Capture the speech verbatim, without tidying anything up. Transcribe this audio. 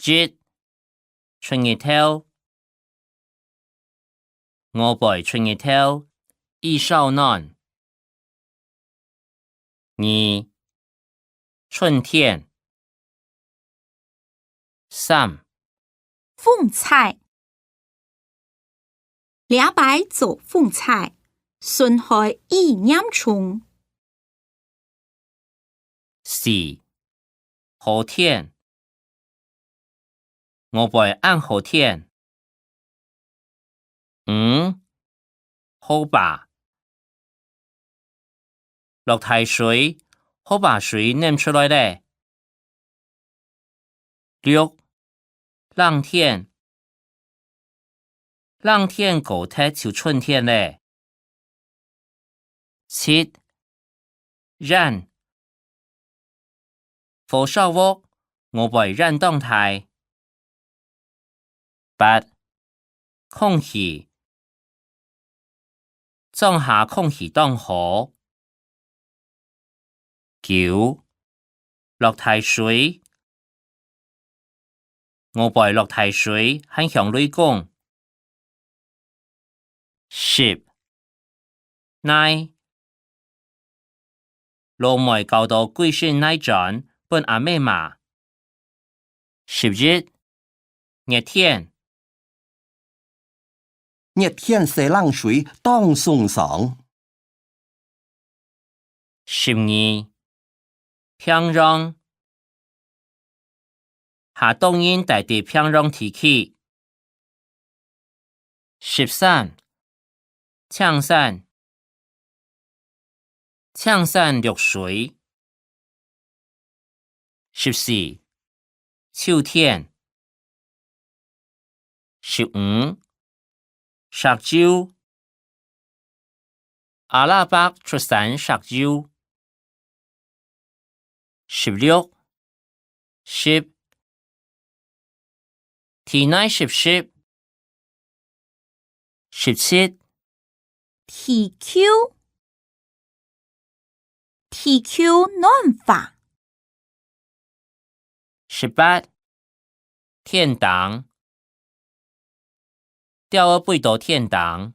一、出日頭。 外背出日頭，已燒暖。二、春天。三、風搓。這擺做風搓，損害已嚴重。 四、好天。外背恁好天。五、河壩。落大水，河壩水淰出來咧。六、冷天。 冷天過忒就春天咧。七、煙。火燒屋，外背煙當大。八、空氣。 莊下空氣當好。九、落大水。外背落大水，還響雷公。十、泥。老妹搞到歸身泥磚分阿姆罵。 十一、熱天。熱天洗冷水當鬆爽。十二、平洋。下當然戴在平洋地區。十三、青山。青山綠水。 十四、秋天。十五、石洲。阿拉伯出產石洲。十六、濕。地泥濕濕。 十七、地球。地球暖化。十八、天頂。鳥仔飛到天頂。